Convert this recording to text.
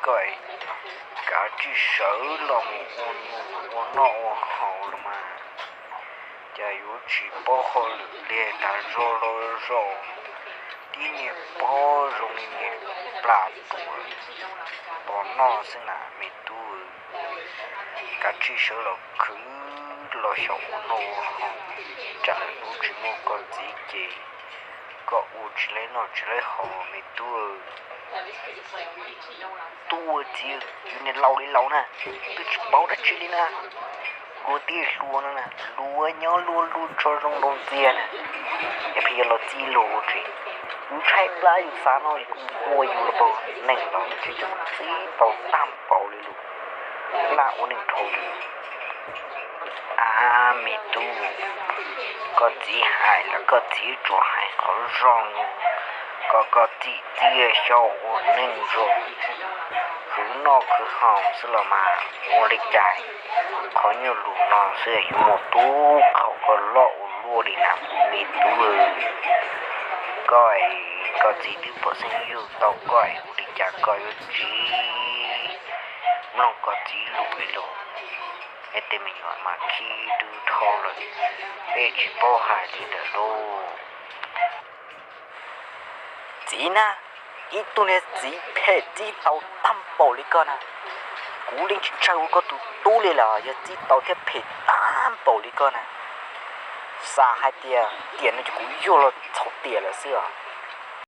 koj kav tsij sawv los mus ua noj ua haus los mas, cas yuav tsis paub hauj lwm li, tas zog los zaum tib niag pob zoo li niag plas tuam pos noj xwb na me tub. Kav tsij sawv los khwv los xyaum ua noj ua haus, tsam hnub tsis muaj koj txiv ces koj ua tsis laib noj tsis laib haus me tub. Tub txiv, yus niag laus li laus na, twb tsis paub dab tsi li na, luag tib hluas no na, luag nyob luag luag tso zoo nroo ntxiag na, yog pheej yuav los txij luag ua tsev. Yus tshaib plab yus xav no yus kuj ua yus los pab neeg los tsis txib tau tag npaum li lus laj ua neeg dhau li. Ab me tub, koj txiv hais los koj txiv tsuas hais qhov zoo, kom koj txiv txiaj xyaum ua neej zoo, khwv noj khwv haus xwb los mas ua li cas qhov nyuaj lus no xwb yuav mus tub qhaum koj loj ua luaj li na me tub. Koj, koj txiv twb pom xeeb yug tau koj, ua li cas koj yuav tsis mloog koj txiv lus li los? Es tej me nyuam mas khib dwb dhau lawm, peb tsis paub hais li ntawd lauj. Txiv na, ib tug niag txiv phem txib tau tag npaum li koj na, kuv yeej tsis ntshai ua koj tus tub li los yog txib tau thiab phem tag npaum li koj na. Xav hais tias tiam no ces kuv yuag los txhaum tiam lawm xwb os.